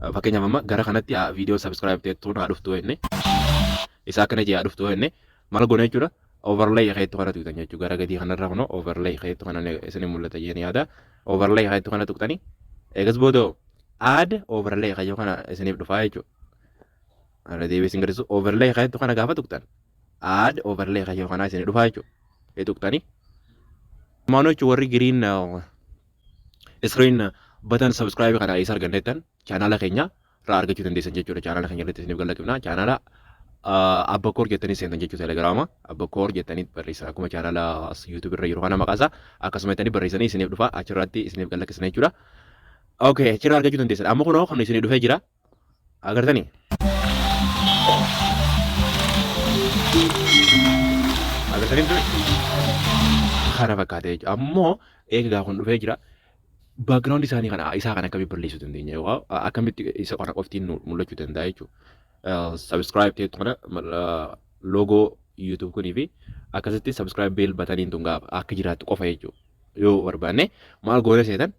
Fakkeenyaaf, amma gara kanatti viidiyoo subscribe ta'ettuun haa dhuftu jenne, isaa akkana jee haa dhuftu jenne, maal goona jechuudha? Overlay keettu kana tuqxan jechuudha. Gara gadii kanarra kunoo overlay keettu kana isin mul'ata jeen yaada. Overlay keettu kana tuqxanii, eegas booda add overlay kayyoo kana isiniif dhufaa jechuudha. Irra deebi'ee isin garsiisu, overlay keettu kana gaafa tuqxan add overlay kayyoo kana isinii dhufaa jechuudha. Tuqxanii. Maanoo jechuun warri green screen button subscribe kana isa argannettan chaanaala keenya irraa argachuu dandeessan jechuudha. Chaanaala keenya irratti isiniif gallaqifna. Chaanaala Abba Koor jettanii seentan jechuudha. Telegiraama Abba Koor jettanii barreessan, akkuma chaanaala YouTube irra jiru kana maqaasaa akkasuma jettanii barreessanii isiniif dhufa, achirratti isiniif gallaqqisna jechuudha. Okay, achirraa argachuu dandeessan. Amma kunoo kan isinii dhufee jira. Agartanii? Agartanii ture? Kana fakkaata jechuudha. Ammoo eegaa kun dhufee jira. Background isaanii kana isaa kana akkamitti balleessuu dandeenya yookaan akkamitti isa kana qoftiin mul'achuu danda'a jechuudha. Subscribe ta'etu kana logo YouTube kunii fi akkasitti subscribe bell buttoniin tun gaafa akka jiraattu qofa jechuudha. Yoo barbaanne maal goone seetan?